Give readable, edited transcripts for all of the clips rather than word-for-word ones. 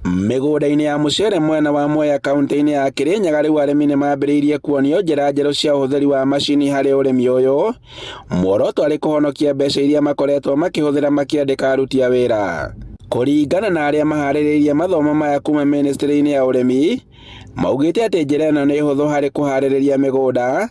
Mĩgũnda-inĩ ya mũcere mwena wa Mwea kaunti-inĩ ya Kĩrĩnyaga rĩu arĩmi nĩ mambĩrĩirie kuonio njĩra njerũ cia ũhũthĩri wa macini harĩ ũrĩmi ũyũ, muoroto arĩ kũhonokia mbeca iria makoretwo makĩhũthĩra makĩandĩka aruti a wĩra. Kũringana na arĩa maharĩrĩirie mathomo maya kuma mĩnĩstrĩ-inĩ ya ũrĩmi, maugĩte atĩ njĩra ĩno nĩ hũthũ harĩ kũharĩrĩria mĩgũnda,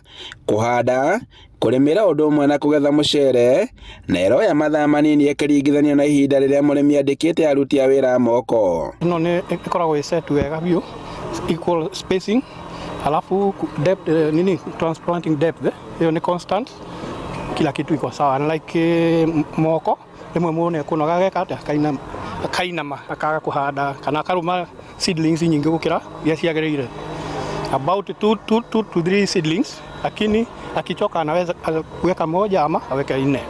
kũhanda, kũrĩmĩra ũndũ ũmwe na kũgetha mũcere, na ĩroya mathaa manini ĩkĩringithanio na ihinda rĩrĩa mũrĩmi andĩkĩte aruti a wĩra a moko. Ĩno nĩ ĩkoragwo ĩ set wega biũ, equal spacing, alafu depth, nini, transplanting depth ĩyo nĩ constant, kila kitu iko sawa. Unlike moko rĩmwe mũndũ nĩ ekũnoga ageka atĩa, akainama, akainama akaga kũhanda kana akarũma seedlings nyingĩ gũkĩra iria ciagĩrĩire, about two to three seedlings, lakini akichoka anaweza kuweka moja ama aweke nne.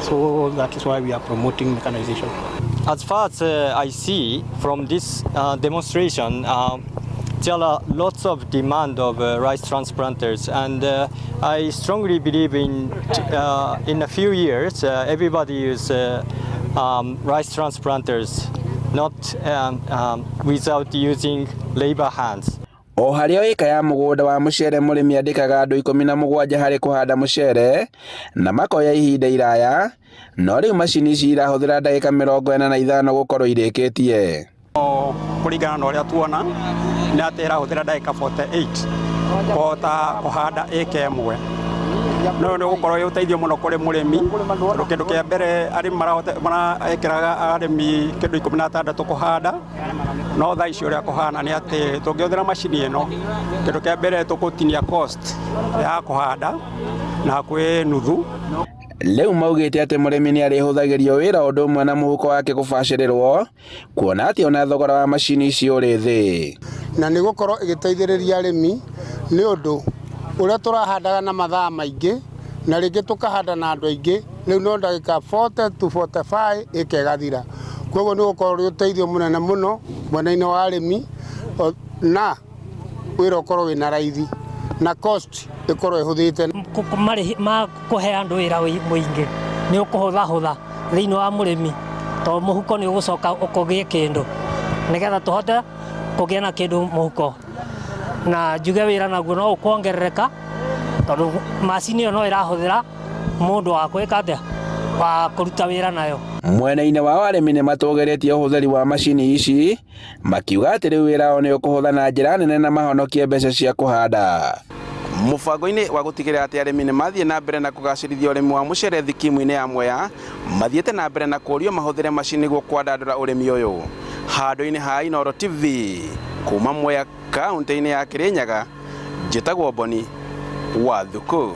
So that is why we are promoting mechanization. As far as I see from this demonstration, there are lots of demand of rice transplanters, and I strongly believe in a few years everybody use rice transplanters, not without using labor hands. O harĩ o ĩka ya mũgũnda wa mũcere, mũrĩmi andĩkaga andũ 17 harĩ kũhanda mũcere na makoya ihinda iraya, no rĩu macini ici irahũthĩra ndagĩka 45 gũkorwo irĩkĩtie. Kũringana na ũrĩa tuona nĩ atĩ ĩrahũthĩra ndagĩka 48 kũhota kũhanda ĩka ĩmwe. No nĩ ũgũkorwo wĩ ũteithio mũno kũrĩ mũrĩmi, tondũ kĩndũ kĩa mbere arĩmi marekĩraga arĩmi kĩndũ 16 kũhanda, no thaa ici ũrĩa kũhana nĩ atĩ tũngĩhũthĩra macini ĩno, kĩndũ kĩa mbere tũgũtinia cost ya kũhanda na hakuhĩ nuthu. Rĩu maugĩte atĩ mũrĩmi nĩ arĩhũthagĩrio wĩra ũndũ ũmwe na mũhuko wake kũbacĩrĩrwo, kuona atĩ ona thogora wa macini ici ũrĩ thĩ. Na nĩ gũkorwo ĩgĩteithĩrĩria arĩmi nĩ ũndũ ũrĩa tũrahandaga na mathaa maingĩ na rĩngĩ tũkahanda na andũ aingĩ, rĩu no ndagĩka 40 to 45 ĩka ĩgathira. Koguo nĩ gũkorwo ũrĩ ũteithio mũnene mũno mwena-inĩ wa arĩmi, na wĩra ũkorwo wĩna raithi na cost ĩkorwo ĩhũthĩte. Marĩhi ma kũhe andũ wĩra mũingĩ nĩ ũkũhũthahũtha thĩinĩ wa mũrĩmi, tondũ mũhuko nĩ ũgũcoka ũkũgĩe kĩndũ nĩgetha tũhote kũgĩa na kĩndũ mũhuko, na njuge wĩra naguo no ũkuongerereka, tondũ macini ĩyo no ĩrahũthĩra mũndũ wa gwĩka atĩa, wa kũruta wĩra nayo. Mwena-inĩ wao, arĩmi nĩ matũgĩrĩtie ũhũthĩri wa macini ici, makiuga atĩ rĩu wĩra wao nĩ ũkũhũtha na njĩra nene na mahonokie mbeca cia kũhanda. Mũbango-inĩ wa gũtigĩrĩra atĩ arĩmi nĩ mathiĩ na mbere na kũgacĩrithia ũrĩmi wa mũcere thikimu-inĩ ya Mwea, mathiĩte na mbere na kũũrio mahũthĩre macini nĩguo kwandandũra ũrĩmi ũyũ. Handũ-inĩ ha Inooro TV kuma Mwea, kaunti-inĩ ya Kĩrĩnyaga, njĩtagwo Boni wa Thuku.